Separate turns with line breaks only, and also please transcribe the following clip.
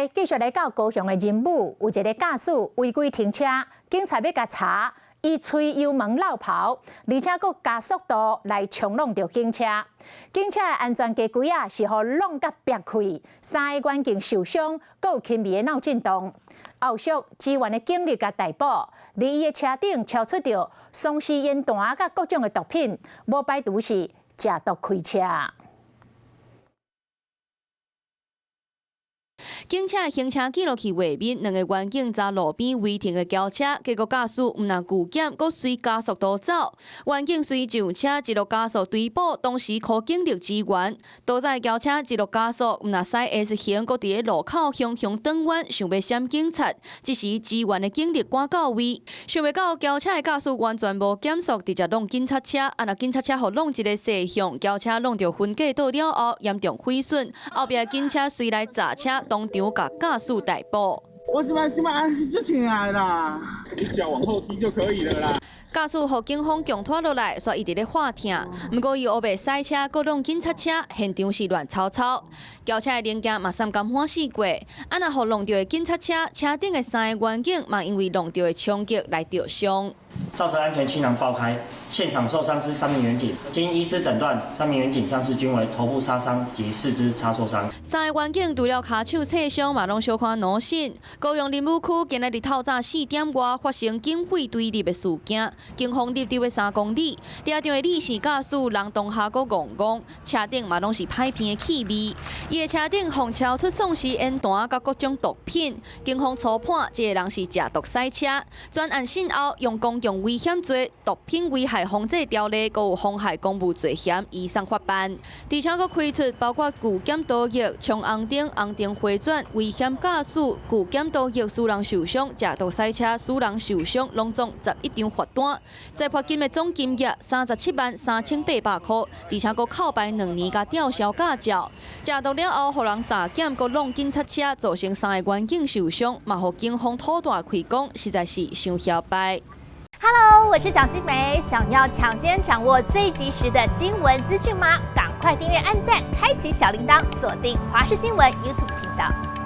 繼續來到高雄的仁武，有一个駕駛違規停車，警察欲共查，伊催油門落跑，而且閣加速度來衝挵著警車。警車的安全機櫃仔是予挵甲煏開，三个員警受傷，閣有輕微的腦震盪。後續支援的警力共逮捕，佇伊的車頂抄出著喪屍煙彈佮各種的毒品，無排除是食毒開車。
警車行車記錄器畫面，兩个員警查路邊違停的轎車，結果駕駛毋但拒檢，閣隨加速度走。員警隨上車一路加速追捕，同時呼警力支援。倒載轎車一路加速，毋但駛 S 型，閣佇咧路口雄雄轉彎，想欲閃警察。這時支援的警力趕到位，想袂到轎車的駕駛完全無減速，直接挵警察車。啊若警察車予挵一个斜向，轎車挵著分隔島了後，嚴重毀損。後壁警車隨來閘車，當場共駕駛逮捕。
我這擺這擺是疼的啦，
你腳往後踢就可以了啦。
駕駛予警方強拖落來，煞一直咧喊疼。毋過伊烏白駛車，閣挵警察車，現場是亂糟糟。轎車的零件嘛送檢反試過，啊若予挵著的警察車，車頂的三个員警嘛因為挵著的衝擊來著傷。
造成安全氣囊爆開，現場受傷之三名員警，經醫師診斷，三名員警傷勢均為頭部擦傷及四肢擦挫傷。
三个員警除了跤手挫傷，嘛攏小可腦震。高雄仁武區今仔日透早4點外發生警匪對立的事件，警方入佇約3公里，掠著的李姓駕駛人當下閣戇戇，車頂嘛攏是歹鼻的氣味。伊的車頂予抄出喪屍煙彈佮各種毒品，警方初判這个人是食毒駛車，專案訊後用公共危險罪、毒品危害防制條例，閣有妨害公務罪嫌移送法辦。而且閣開出包括拒檢刀役、衝紅燈、紅燈回轉、危險駕駛、拒檢刀役使人受傷、食毒駛車使人受傷，攏總11張罰單。裁罰金的總金額37萬3800塊，而且閣扣牌2年，共吊銷駕照。食毒了後，予人詐檢，閣挵警察車，造成三个員警受傷，嘛予警方吐大氣講，實在是傷囂敗。
Hello，我是蔣新梅，想要搶先掌握最及時的新聞資訊嗎？趕快訂閱、按讚、開啟小鈴鐺，鎖定華視新聞 YouTube 頻道。